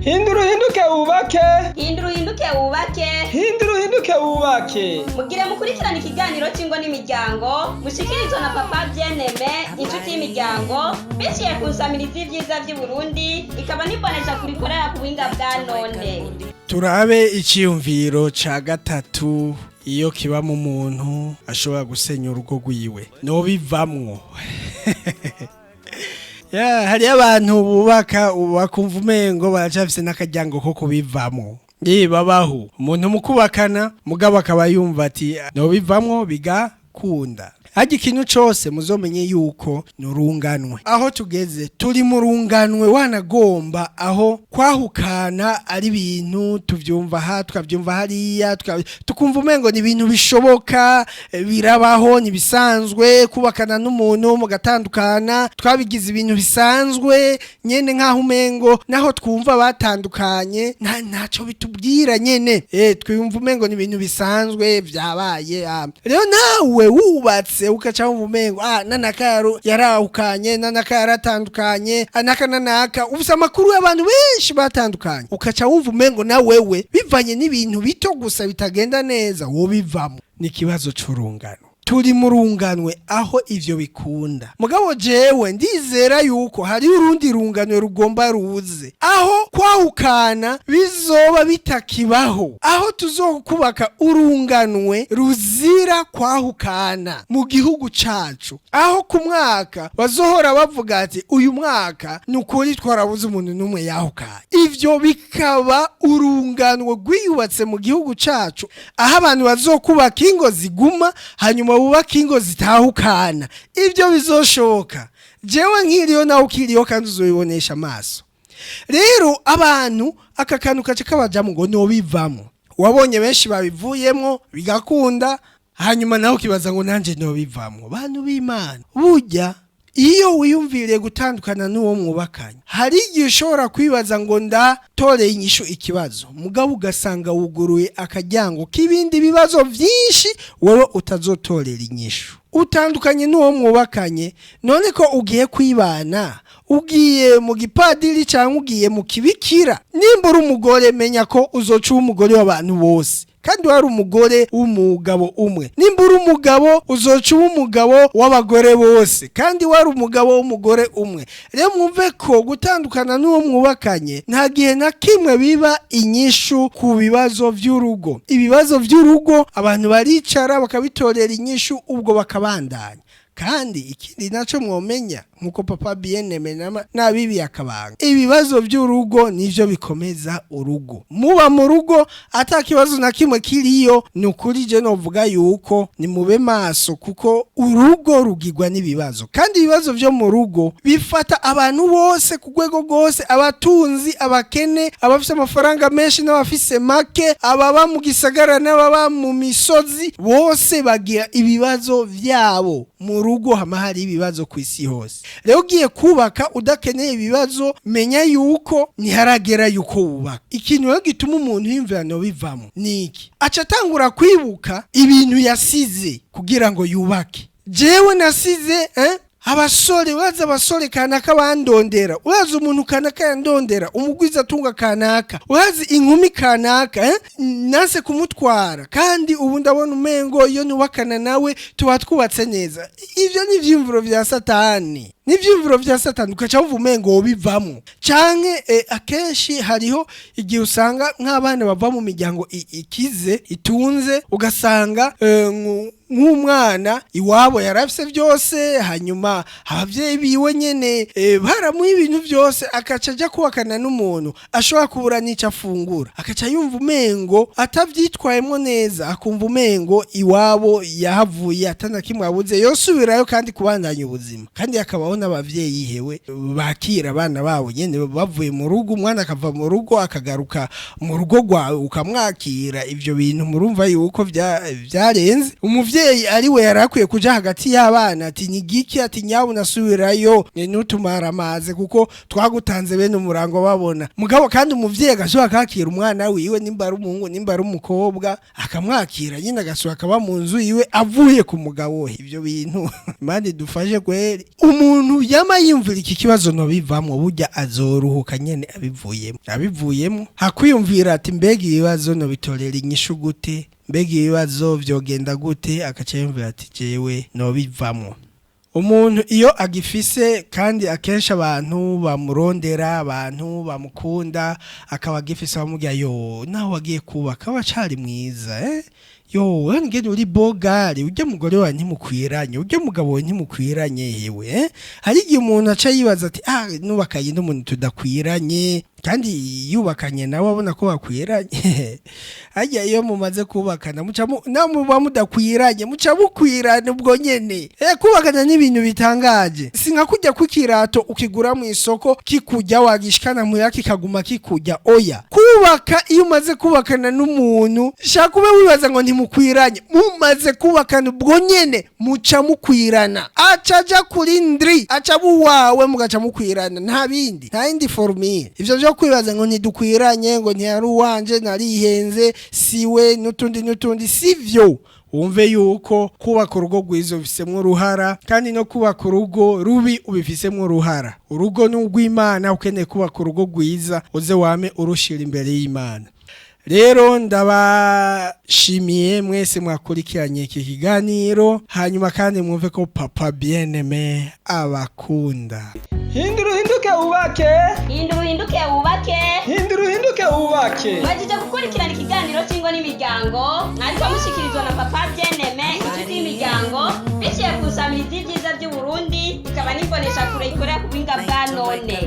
Hindura uhinduke wubake. Hindura uhinduke wubake. Hindura uhinduke wubake. Mugire mukurikirana ikiganiro cy'ingo n'imiryango mushikirizwa na Papa Bien-Aimé, inshuti y'imiryango, biciye ku nsamirizi y'ibyiza by'i Burundi, ikaba n'imbonesha kurikorera ku buhinga bwa none. Turabe icyiyumviro cya gatatu. Iyo kiba mu muntu ashobora gusenya urugo rwiwe, nobivamwo. Ya, hariyo abantu bubaka bakumva umengo baracafise n'akaryango ko kubivamwo. Babaho umuntu mu kubakana, mugabo akaba yumva ati nobivamwo bigakunda. Harya ikintu cose muzomenye yuko nurunganwe. Aho tugeze turi mu runganwe, wanagomba aho kwahukana ari ibintu tuvyumva aha, tukavyumva hariya, tukumva umengo ni ibintu bishoboka, birabaho, nibisanzwe kubakana n'umuntu mugatandukana. Twabigize ibintu bisanzwe nyene, nkaho umengo naho twumva batandukanye ntaco bitubwira nyene. Twumva umengo ni ibintu bisanzwe vyabaye. Rero nawe wubatse ukaca wumva umengo nanaka yarahukanye, nanaka yaratandukanye, anaka nanaka, ufise amakuru y'abantu benshi batandukanye, ukaca wumva umengo na wewe bivanye n'ibintu bito gusa bitagenda neza wobivamo. Ni ikibazo c'urungano. Turi mu runganwe aho ivyo bikunda, mugabo jewe ndizera yuko hari urundi runganwe rugomba ruze aho kwahukana bizoba bitakibaho, aho tuzokubaka urunganwe ruzira kwahukana mu gihugu cacu, aho ku mwaka bazohora bavuga ati uyu mwaka ni ukuri twarabuze umuntu n'umwe yahukanye. Ivyo bikaba urunganwe rwiyubatse mu gihugu cacu, aho abantu bazokubaka ingo ziguma, hanyuma bubaka ingo zitahukana. Ibyo bizoshoboka jewe nkiriyo, nawe ukiriyo, kandi uzobibonesha amaso. Rero abantu aka kantu kaca kabajamo ngo nobivamo. Wabonye benshi babivuyemwo bigakunda, hanyuma nawe ukibaza ngo nanje nobivamwo. Bantu b'Imana, burya iyo wiyumviriye gutandukana n'uwo mwubakanye, hari igihe ushobora kwibaza ngo ndatoreye inyishu ikibazo, mugabo ugasanga wuguruye akaryango k'ibindi bibazo vyinshi wowe utazotorera inyishu. Utandukanye n'uwo mwubakanye, none ko ugiye kwibana, ugiye mu gipadiri cyangwa ugiye mu kibikira? Nimba uri umugore, menya ko uzoca uba umugore w'abantu bose kandi wari umugore w'umugabo umwe. Nimba uri umugabo, uzoca uba umugabo w'abagore bose kandi wari umugabo w'umugore umwe. Rero mwumve ko gutandukana n'uwo mwubakanye nta gihe na kimwe biba inyishu ku bibazo vy'urugo. Ibibazo vy'urugo abantu baricara bakabitorera inyishu, ubwo bakabandanya. Kandi ikindi naco mwomenya, nkuko Papa Bien-Aimé nabibi akabanga, ibibazo by'urugo nivyo bikomeza urugo. Muba mu rugo ata kibazo na kimwe kiriyo, ni ukuri je novuga yuko ni mube maso, kuko urugo rugirwa n'ibibazo, kandi ibibazo vyo mu rugo bifata abantu bose ku rwego rwose: abatunzi, abakene, abafise amafaranga menshi n'abafise make, ababa mu gisagara n'ababa mu misozi, bose bagira ibibazo vyabo mu rugo. Hama hari ibibazo ku isi hose. Rero ugiye kubaka udakeneye ibibazo, menya yuko ntiharagera yuko wubaka. Ikintu rero gituma umuntu yiyumvira bivamo ni iki? Aca atangura kwibuka ibintu yasize kugira ngo yubake. Jewe nasize abasore, urazi abasore kanaka bandondera, urazi umuntu kanaka yandondera, umugwiza atunga kanaka, urazi inkumi kanaka, nanse kumutwara, kandi ubu ndabona umengo iyo nubakana nawe tuba twubatse neza. Ivyo ni ivyiyumviro vya Satani, n'ivyiyumviro vya Satani. Ukaca wumva umengo wobivamwo. Canke akenshi hariho igihe usanga nk'abana bava mu miryango ikize, itunze, ugasanga nk'umwana iwabo yarafise byose, hanyuma abavyeyi biwe nyene baramuha ibintu byose, akaca aja kubakana n'umuntu ashobora kubura n'ico afungura, akaca yumva umengo atavyitwayemwo neza, akumva umengo iwabo yahavuye atana kimwe abuze, yosubirayo kandi kubandanya ubuzima. Kandi hakabaho n'abavyeyi hewe bakira abana babo nyene bavuye mu rugo, umwana akava mu rugo akagaruka mu rugo rwawe ukamwakira. Ivyo bintu murumva yuko vyarenze. Umuvyeyi ari we yari akwiye kuja hagati y'abana ati ni giki, ati nyabu nasubirayo ntutumara amazi kuko twagutanze bene umurango babona. Mugabo kandi umuvyeyi agashobora kwakira umwana wiwe, nimba ari umuhungu, nimba ari umukobwa, akamwakira nyine, agasubira akaba mu nzu yiwe avuye ku mugabo we. Ivyo bintu Imana idufashe kweri. Umuntu Umuntu yama yiyumvira iki kibazo nobivamwo, burya azoruhuka nyene abivuyemo, abivuyemo hakwiyumvira ati mbega ibibazo nobitorera inyishu gute, mbega ibibazo vyogenda gute, agaca yumvira ati jewe nobivamwo. Umuntu iyo agifise, kandi akenshi abantu bamurondera, abantu bamukunda, akaba agifise abamubwira: "Yo, naho wagiye kubaka wacari mwiza, yo ngene uri bogari, urya mugore wawe ntimukwiranye, urya mugabo wawe ntimukwiranye." Hewe, hari igihe umuntu aca yibaza ati: "Ah, nubakanye n'umuntu tudakwiranye," kandi yubakanye nawe abona ko bakwiranye. Harya iyo mumaze kubakana, muca nawe muba mudakwiranye, muca mukwirana ubwo nyene. Kubakana n'ibintu bitangaje, si nka kujya kw'ikirato ukigura mu isoko kikujya, wagishikana muhira kikaguma kikujya. Oya, kubaka, iyo umaze kubakana n'umuntu, shaka ube wibaza ngo ntimukwiranye, mumaze kubakana ubwo nyene muca mukwirana, aca aja kuri ndri, aca buwawe, mugaca mukwirana. Nta bindi, nta yindi formule. Ivyo vyo kwibaza ngo ntidukwiranye, ngo ntiyari uwanje, narihenze, siwe, n'utundi n'utundi, sivyo. Wumve yuko kubaka urugo rwiza ubifisemwo uruhara, kandi no kubaka urugo rubi ubifisemwo uruhara. Urugo ni urw'Imana. Ukeneye kubaka urugo rwiza, uze wame urushira imbere y'Imana. Rero ndabashimiye mwese mwakurikiranye iki kiganiro, hanyuma kandi mwumve ko Papa Bien-Aimé abakunda. Hindura uhinduke wubake. Hindura uhinduke wubake. Hindura uhinduke wubake. Mwajije gukurikirana ikiganiro cy'ingo n'imiryango, mwariko mushikirizwa na Papa Bien-Aimé, inshuti y'imiryango, biciye ku nsamirizi y'ibyiza by'u Burundi, ikaba n'imbonesha kure ikorera ku buhinga bwa none.